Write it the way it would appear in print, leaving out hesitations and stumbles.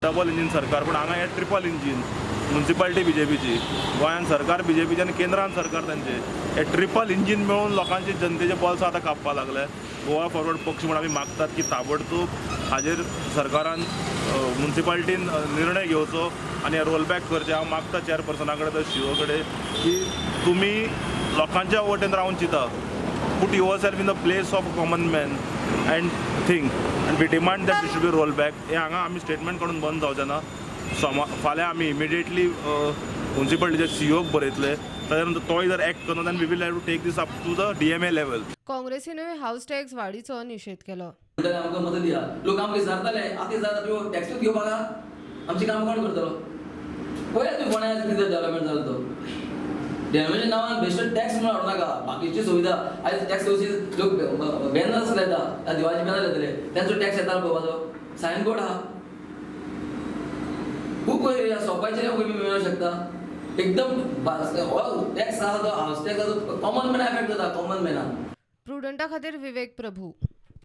Double engine सरकार, पूण हांगा हें ट्रिपल इंजीन. मुन्सिपालिटी बीजेपीची, गोंयांत सरकार बीजेपीचे आनी केंद्रान सरकार तांचे. हे ट्रिपल इंजीन मेळून लोकांचे, जनतेचे बोल्सां आतां कापपाक लागले. गोवा फॉरवर्ड पक्ष म्हूण आमी मागतात की ताबडतोब हाजेर सरकारान, मुन्सिपालिटीन निर्णय घेवचो आनी रोल बॅक करचें. हांव मागता चेअरपर्सना कडेन, तर सीईओ कडेन की तुमी लोकांच्या वटेन रावन चिंता. Put yourself in the place of common man and think, and we demand that it should be roll back. हे हांगा आमी स्टेटमेंट काडून बंद जावचे ना. सोमा फाल्यां आमी इमिडिएटली मुन्सिपालिटीच्या सीईओक बरयतले. ताच्या नंतर तोय जर एक्ट करना, then we will have to take this up to the DMA level. काँग्रेसीनूय house tax वाडीचो निशेध केलो. म्हणटले आमकां मदत दिया. लोक आमकां विचारताले, आतां विचारता, तुमी टॅक्सूच घेवपाक आमची कामां कोण करतलो? पळयात तुमी फोंड्या कितें डेव्हलपमेंट जालो तो. डेव्हलपमेंटच्या नांवान बेश्टो टॅक्स म्हणून हाडूं नाका. बाकीची सुविधा आयज टॅक्स सर्विसीस, लोक बॅनर्स लायता, दिवाळीचे बॅनर लायतले, तेंचो टॅक्स येता पळोवपाचो. सायन बोर्ड आहा खूब, शॉपाचेर खंय मेळूंक शकता. एकदम हो टॅक्स आहा तो हावस टॅक्स, कॉमन मॅना एफेक्ट जाता, कॉमन मॅना. प्रुडंटा खातीर विवेक प्रभू.